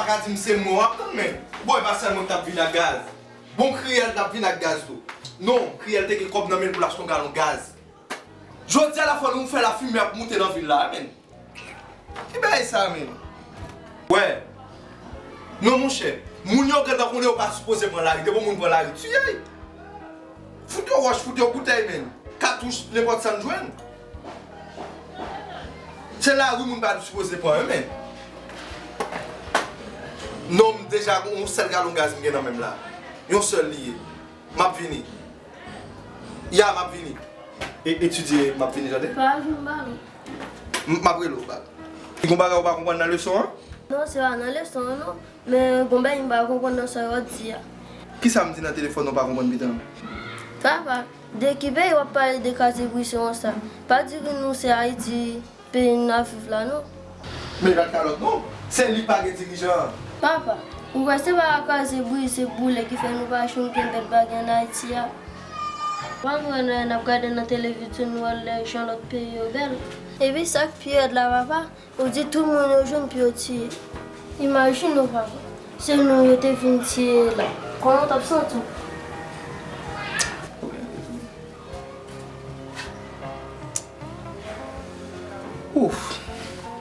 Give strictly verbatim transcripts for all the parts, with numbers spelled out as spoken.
ka di m se mwen w ap tann, men. Bon, e pa sèl mwen k t ap vin ak gaz. Bon, Kriyèl t ap vin ak gaz tou. Non, Kriyèl te gen kòb nan men l pou l achte yon galon gaz. Jodi a la fò nou fè lafimen ap moute nan vil la, men. Ki bagay sa, men? Wè. Non, monchè. Moun yo gentan konnen yo pa sipoze pran lari. Depi yon moun pran lari, tiye l. Fout yo wòch, fout yo boutèy, men. Katouch, nenpòt sa n jwenn. Se lari moun pa sipoze pran, men. Non, m deja gon yon sèl galon gaz m gen nan men m la. Yon sèl li ye. M ap vini. Ya, m ap vini. E, etidye, m ap vini, tande? Pa vin ba nou. M, m ap rele w bak. Gon bagay ou pa konprann nan leson an? Non, se pa nan leson an, non. Men gon bagay m pa konprann nan sa w ap di a. Kisa m di nan telefòn ou pa konprann, pitit? Papa, de ki peyi w ap pale de kraze brise konsa? Pa di nou se Ayiti peyi n ap viv la, non. Men pa t ka lòt, non. Se li k pa gen dirijan an. Papa, ou kwè se pa kraze brise boule ki fè nou pa janm gen bèl bagay ann Ayiti a? Ou pa konprann lè n ap gade nan televizyon, nou wè lè jan lòt peyi yo bèl. Epi sa k pi rèd la, papa, ou di tout moun yo jwenn pou yo tiye. Imajine w, papa, se nou yo te vin tiye la. Kòman w t ap santi w? Ouf.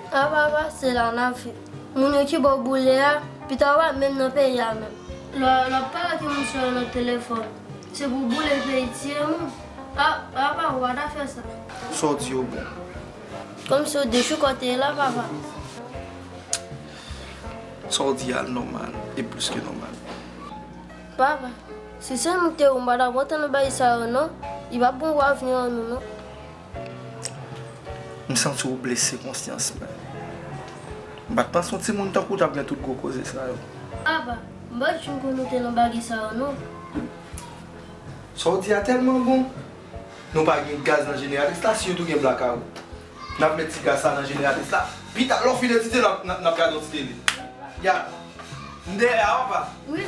A papa, se la n ap viv. Moun yo ki ba w boule a, pita w pa menm nan peyi a menm. Lè, lè w ap pale ak yon moun sou nan telefòn, se pou boule peyi tiye moun. A, a papa, w pa ta fè sa. Sa w di yo bon. Kòmsi w dechouke w te ye la, papa. Sa w di a nòmal, e plis ke nòmal. Papa, si se nou te ou, m pa t ap antre nan bagay sa yo non. Li p ap bon pou avni an nou non. M santi w blese konsyans mwen. M pa t panse yon timoun tankou w t ap gen tout gwo koze sa yo. Papa, m pa t janm konn ou te nan bagay sa yo non. Sa w di a tèlman bon. Nou pa gen gaz nan jeneratris la, sitou gen blakawout. N ap met ti gaz sa nan jeneratris la. Pita, lè w fin etidye, n ap, n ap, n ap gade yon ti tele. Ya. M dèyè a, papa. Wi.